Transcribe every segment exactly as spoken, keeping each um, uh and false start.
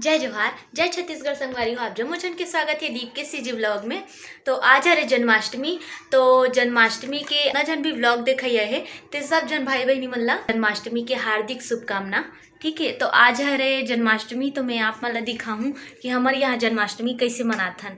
जय जोहार, जय छत्तीसगढ़ संगवारी हो, आप जम्मो झन के स्वागत हे दीप के सीजी व्लॉग में। तो आज हरे जन्माष्टमी, तो जन्माष्टमी के ना झन भी व्लॉग देखइया हे, ते सब झन भाई बहिनी मन ला जन्माष्टमी के हार्दिक शुभकामना। ठीक है, तो आज हरे जन्माष्टमी, तो मैं आप मन ला दिखाहूँ कि हमर यहाँ जन्माष्टमी कैसे मनाथन।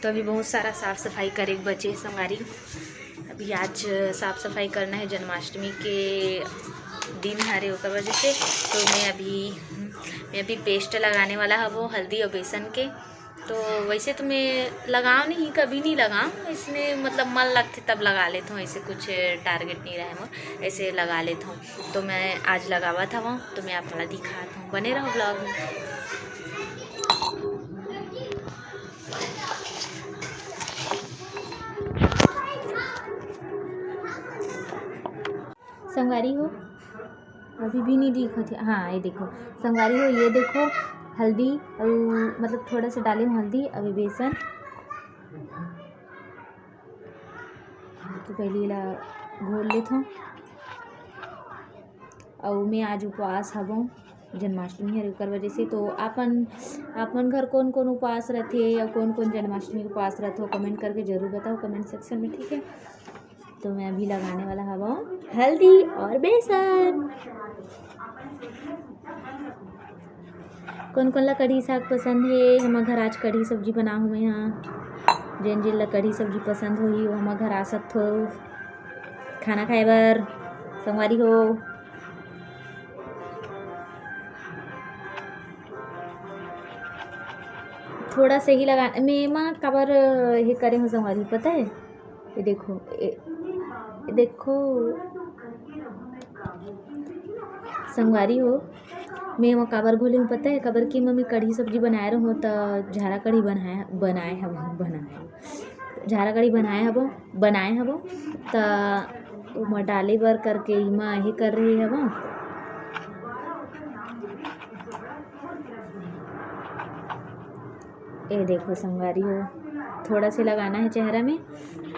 तो अभी बहुत सारा साफ सफाई करे के बचे हे संगवारी। अभी आज साफ सफाई करना है, जन्माष्टमी के दिन हरे, ओकर वजह से। तो मैं अभी मैं अभी पेस्ट लगाने वाला हवो हल्दी और बेसन के। तो वैसे तो मैं लगाव नहीं, कभी नहीं लगाव, इसने मतलब मन लगथे तब लगा लेथों, ऐसे कुछ टारगेट नहीं रहे मोर, ऐसे लगा लेथों। तो मैं आज लगावत हवों, तो मैं आप मन ला दिखात हूँ, बने रहो व्लॉग में। संगवारी हो, अभी भी नहीं दिखत हे। हाँ, ये देखो संगवारी हो, ये देखो हल्दी, और मतलब थोड़ा सा डाले हूँ हल्दी, अभी बेसन। तो पहले एला घोल लेथों। अउ मैं आज उपवास हवों, जन्माष्टमी हरे, ओकर वजह से। तो आपन, आपन घर कौन कौन उपवास रथे या कौन कौन जन्माष्टमी के उपवास रथो, कमेंट करके जरूर बताओ कमेंट सेक्शन में, ठीक है। तो मैं अभी लगाने वाला हवों हल्दी और बेसन। कौन कौन ला कढ़ी साग पसंद हे? हमर घर आज कढ़ी सब्जी बना हूँ मैं यहाँ। जेन जेन ला कढ़ी सब्जी पसंद होही, वो हमर घर आ सकथो खाना खाए बर, संगवारी हो। थोड़ा से ही लगा, मैं एमा काबर ये करे हूँ संगवारी, पता है? ये देखो, ये, ये देखो संगवारी हो, मैं एमा काबर घोले हूँ पता है? काबर कि मम्मी कढ़ी सब्जी बनाए रहूँ, त झारा कढ़ी बनाए, बनाए हवो, बनाए हवो। झारा कढ़ी बनाए हवो, बनाए हवो, त ओमा डाले बर करके इमा ये कर रही हवो। ये देखो संगवारी हो, थोड़ा से लगाना है चेहरा में,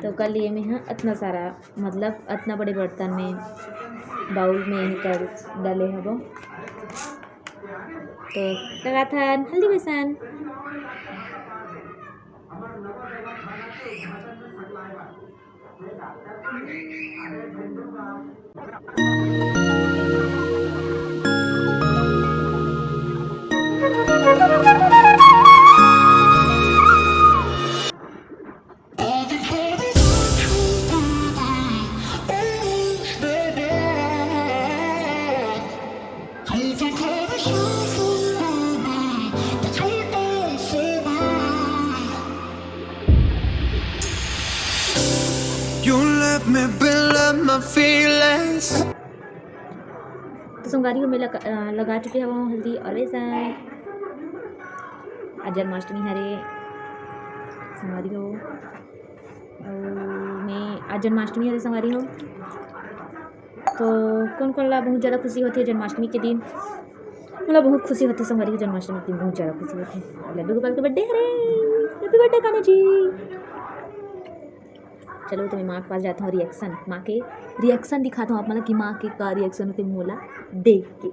तो कर लिए मैं हाँ अतना सारा, मतलब अतना बड़े बर्तन में, बाउल में ये कर डाले हवो। तो लगाथन हल्दी बेसन। You let me build up my feelings. तो संगवारी हो, मैं लगा, अ, लगा चुके हवं हल्दी और बेसन। आज जन्माष्टमी हरे संगवारी हो, अउ मैं आज जन्माष्टमी हरे संगवारी हो। तो कौन कौन ला बहुत ज़्यादा खुशी होथे जन्माष्टमी के दिन? मोला बहुत खुशी होथे संगवारी हो, जन्माष्टमी के दिन बहुत ज़्यादा खुशी होथे। लड्डू गोपाल के बर्थडे हरे, हैप्पी बर्थडे कान्हा जी। चलो, तो मैं माँ के पास जाता हूँ, रिएक्शन, माँ के रिएक्शन दिखाता हूँ आप मन ला कि माँ के का रिएक्शन होथे मोला देख के।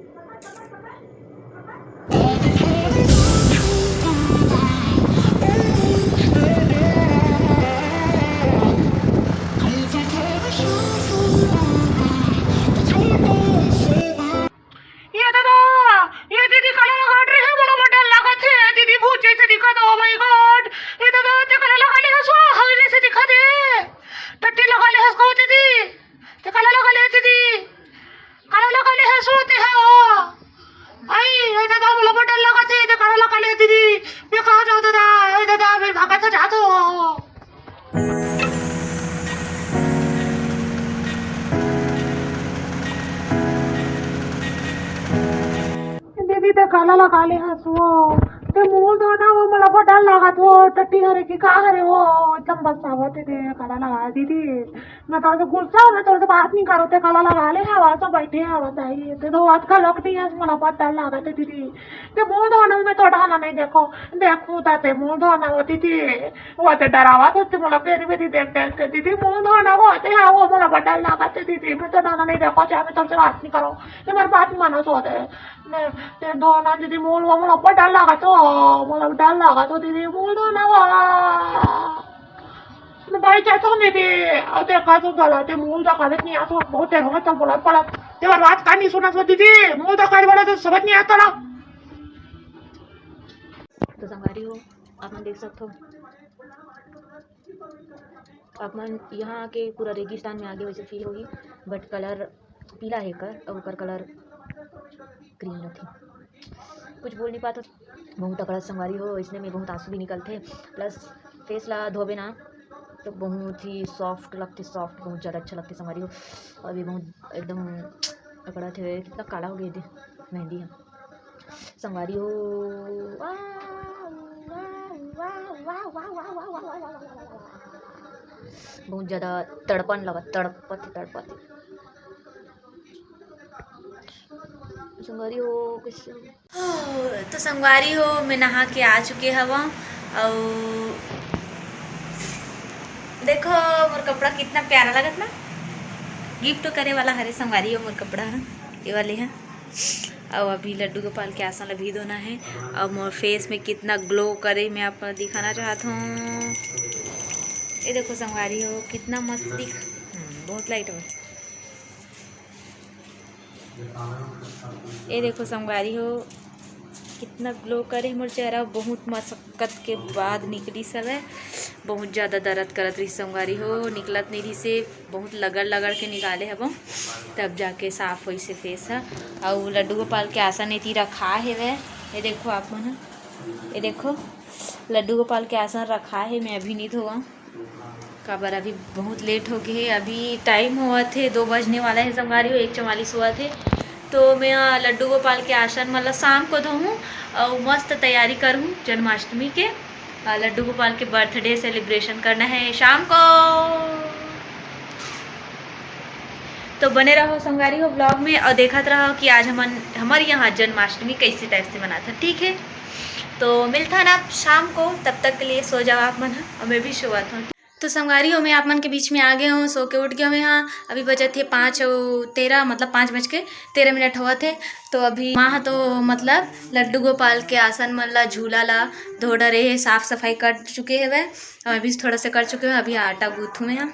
ये दादा, ये दीदी काला लगा रहे हैं, बड़ा मॉडल लागत है, दीदी भूत जैसे दिखत है, oh my God। ये दादा, ते काला लगा ले हस, हवे जैसे दिखत है। टट्टी लगा ले हस को दीदी, ते काला लगा ले दीदी, काला लगा ले हस, ते है ओ। आई, ये दादा, बड़ा मॉडल लागत है, ते काला लगा ले दीदी। मैं कहाँ जाऊँ दादा? ए दादा, मैं भागत जात हूँ। दीदी, ते काला लगा ले हस वो, ते मोल दो ना वो, मोला अब डर लागत वो टट्टी हरे कि का हरे वो, एकदम बरसावत हे, काला लगा दीदी। मैं तोर से गुस्सा हूँ, मैं तोर से बात नहीं करो, ते काला लगा ले, हवा तो बैठे हवा ताई, ते तो आज का लोग नहीं है, मोला बहुत डर लागत हे दीदी। ते मुंह धोना, मैं तो डाला नहीं, देखो, देखूं ता ते मुंह धोना वो दीदी, वो ते डरावा तो ते मोला बेरी बेरी देख देख के दीदी, मुंह धोना वो ते, हाँ, वो मोला बहुत डर लागत हे दीदी, मैं तो डाला नहीं, देखो, चाहे मैं तोर से बात नहीं करो, ते मेरी बात मानो सो दे। मैं, ते धोना दीदी, मोल वो मोला बहुत डर लागत हो, मोला डर लागत हो दीदी, मोल धोना वो। मैं भाई चाहता हूँ दीदी, अब देखा तो गलत है, मोल तो गलत नहीं आता, बहुत देर हो गया, चल बोला पड़ा। ते बार बात का नहीं सुना सो दीदी, मोल तो कर बोला तो समझ नहीं आता ना। तो संगवारी हो, आप मन देख सकते हो, आप मन यहाँ आके पूरा रेगिस्तान में आगे वैसे फील होगी, बट कलर पीला है एकर, और ओकर कलर ग्रीन रखे। कुछ बोल नहीं पात हो। बहुत तकड़ा संगवारी हो, इसने में बहुत आंसू भी निकलते, प्लस फेस ला धोबे ना तो बहुत ही सॉफ्ट लगते, सॉफ्ट बहुत ज़्यादा अच्छा लगते संगवारी हो। और ये बहुत एकदम तकड़ा थे, कितना काला हो गया दे मेहंदी है संगवारी हो। बहुत ज़्यादा तड़पन लगा, तड़पत तड़पत संगवारी हो। कैसे हो? तो संगवारी हो, मैं नहा के आ चुके हवा। और देखो मोर कपड़ा कितना प्यारा लगत ना, गिफ्ट करे वाला हरे संगवारी हो मोर कपड़ा ह, ये वाले ह। और अभी लड्डू गोपाल के आसन ला भी धोना है। और मोर फेस में कितना ग्लो करे, मैं आप दिखाना चाहत हूँ। ये देखो संगवारी हो, कितना मस्त दिख, हम्म, बहुत लाइट हो। ये देखो संगवारी हो, कितना ग्लो करे मोर चेहरा, बहुत मशक्कत के बाद निकली सवे। बहुत ज़्यादा दर्द करत रही संगवारी हो, निकलत नहीं रही से, बहुत लगड़ लगड़ के निकाले हबो, तब जाके साफ होई से फेस ह। अउ लड्डू गोपाल के आसन एती रखा हेवे, ये देखो आप मन ह, ये देखो लड्डू गोपाल के आसन रखा है, मैं अभी नहीं धोवा। काबर अभी बहुत लेट हो गए है, अभी टाइम होवत है, दो बजने वाला है संगवारी हो, एक चवालीस होवत है। तो मैं, अ, लड्डू गोपाल के आसन मन ला शाम को धोहूँ और मस्त तैयारी करूँ जन्माष्टमी के। अ, लड्डू गोपाल के बर्थडे सेलिब्रेशन करना है शाम को। तो बने रहो संगवारी हो ब्लॉग में और देखत रहो कि आज हमन, हमर यहाँ जन्माष्टमी कैसे टाइप से मनात है, ठीक है? तो मिलता ना शाम को, तब तक के लिए सो जाओ आप मन ह, और मैं भी सोवत हूँ। तो संगवारी हो, मैं आप मन के बीच में आ गए हूँ, सो के उठ गए हूँ यहाँ। अभी बजत हे पाँच अउ तेरह, मतलब पाँच बज के तेरह मिनट होवत हे। तो अभी माँ ह तो मतलब लड्डू गोपाल के आसन मन ला, झूला ला धो डरे हे, साफ सफाई कर चुके हेवय। और अभी थोड़ा सा कर चुके हूँ, अभी आटा गूँथूँ मैं यहाँ,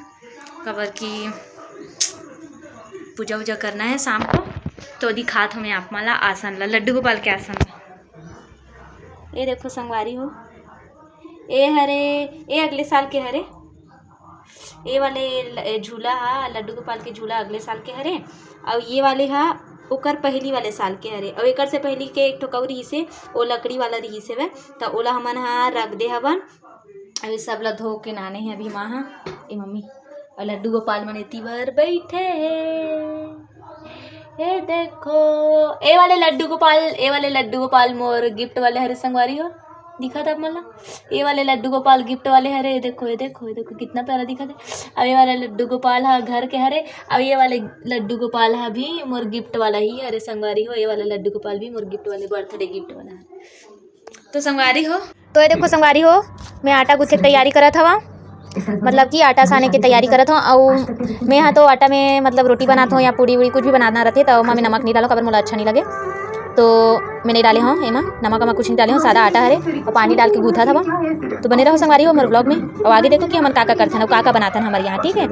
काबर कि पूजा वूजा करना है शाम को। तो दिखात हूँ मैं आप मन ला आसन ला, लड्डू गोपाल के आसन ला। ये देखो संगवारी हो, ए हरे, ए अगले साल के हरे, ए वाले ल-, ए झूला हा, लड्डू गोपाल के झूला अगले साल के हरे, अउ ये वाले हा ओकर पहिली वाले साल के हरे, अउ एकर से पहिली के एक ठो कउ रिहिसे, ओ लकड़ी वाला रिहिसे वे, त ओला हमन हा रख दे हवन। अभी सब ला धो के नाने हे अभी माँ हा, ए मम्मी, अउ लड्डू गोपाल मन एती बर बैठे हे। ए देखो, ए वाले लड्डू गोपाल, ए वाले लड्डू गोपाल मोर गिफ्ट वाले हरे संगवारी हो, दिखत आप मन ला? ए वाले लड्डू गोपाल गिफ्ट वाले हरे, ए देखो, ए देखो, ए देखो, कितना प्यारा दिखत हे। अब ए वाले लड्डू गोपाल हा घर के हरे, अब ये वाले लड्डू गोपाल हा भी मोर गिफ्ट वाला ही हरे संगवारी हो। ये वाला लड्डू गोपाल भी मोर गिफ्ट वाले, बर्थडे गिफ्ट वाला है। तो संगवारी हो, तो ये देखो संगवारी हो, मैं आटा गूँथे के तैयारी करत हवा, मतलब कि आटा साने के तैयारी करत हव। अउ मैं हा तो आटा में मतलब रोटी बनात हव या पूड़ी वूड़ी कुछ भी बनाना रथे, त ओमा मैं नमक नहीं डालो, काबर मोला अच्छा नहीं लगे। तो मैं नहीं डाले हव एमा नमक वमक, कुछ नहीं डाले हव, सादा आटा हरे अउ पानी डाल के गूँथत हवा। तो बने रहो संगवारी हो मोर ब्लॉग में, अउ आगे देखो कि हमन का का करथन अउ का का बनाथन हमर यहाँ, ठीक है।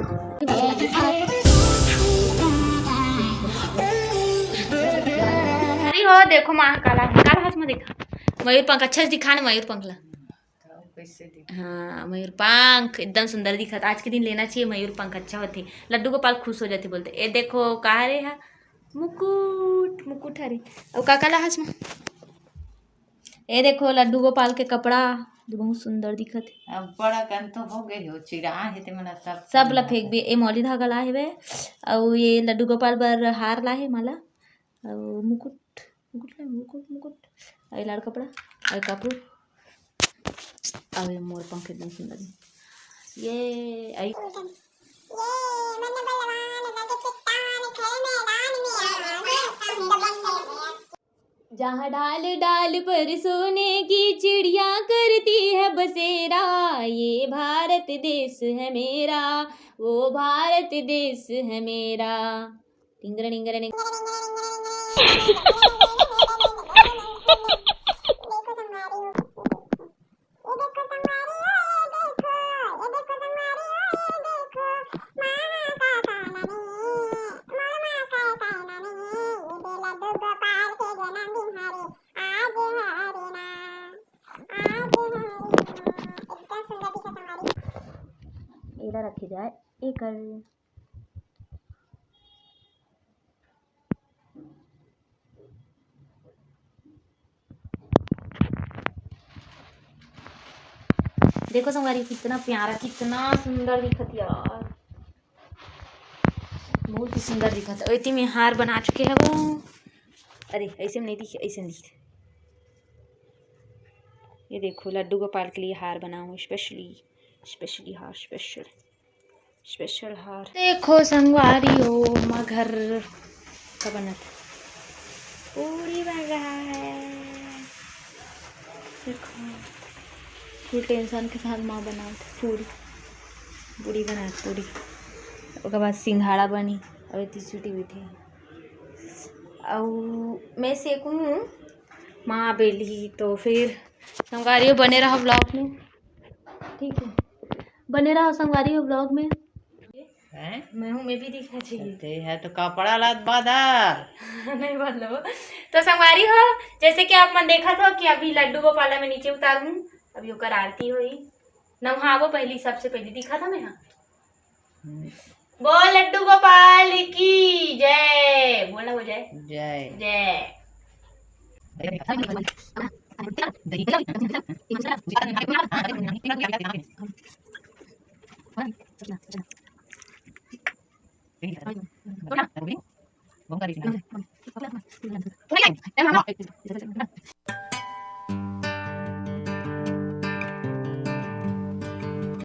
अरे हो देखो माँ, काला काला हाथ में देखा, मयूर पंख अच्छा से दिखा ना, मयूर पंख ला। कैसे दिखा? हाँ, मयूर पंख एकदम सुंदर दिखत। आज के दिन लेना चाहिए मयूर पंख, अच्छा होथे। लड्डू गोपाल खुश हो जाथे, बोलथे, "ए देखो, का रे हा? मुकुट, मुकुट हरे।" अउ का का ला हाथ में? ए देखो, लड्डू गोपाल के कपड़ा, जो बहुत सुंदर दिखत हे। अब बड़ा कन तो हो गए हो, चिरा हे ते मन सब सब ला फेंक बे। ए मौली धागा ला हेवे, अउ ये लड्डू गोपाल बर हार ला हे, माला, अउ मुकुट, मुकुट ला, मुकुट, मुकुट, अउ ये लाड़ कपड़ा, अउ ये कपूर। अब ये मोर पंख एकदम सुंदर हे। ये आई। जहाँ डाल डाल पर सोने की चिड़िया करती है बसेरा, ये भारत देश है मेरा, वो भारत देश है मेरा। टिंगरा टिंगरा टिंगरा। एला रखे जाए एकर। देखो संगवारी, कितना प्यारा, कितना सुंदर दिखत यार, बहुत ही सुंदर दिखत। एती में हार बना चुके हवो। अरे, ऐसे में नहीं दिखे, ऐसे में दिखे। ये देखो, लड्डू गोपाल के लिए हार बनाऊँ specially, specially हार, special। स्पेशल हार। देखो संगवारी हो, माँ घर का बनत पूरी बन रहा है। देखो, फुल टेंशन के साथ माँ बनात पूरी, पूरी बनात पूरी। ओकर बाद सिंघाड़ा बनी, अउ एती चुटी बैठे। अउ मैं सेकूँ, माँ बेली तो फिर संगवारी हो बने रहा vlog में। ठीक है, बने रहा संगवारी हो vlog में। हैं? मैं हूँ, मैं भी दिखना चाहिए। ते है तो कपड़ा लात बादर। नहीं बदलो। तो संगवारी हो, जैसे कि आप मन देखत हो कि अभी लड्डू गोपाला में नीचे उतारूँ, अभी ओकर आरती होई। नहावो पहली, सबसे पहली दिखा था मैं, हाँ। हम्म। बोल लड्डू गोपाल की जय, बोलना हो जय। जय। जय।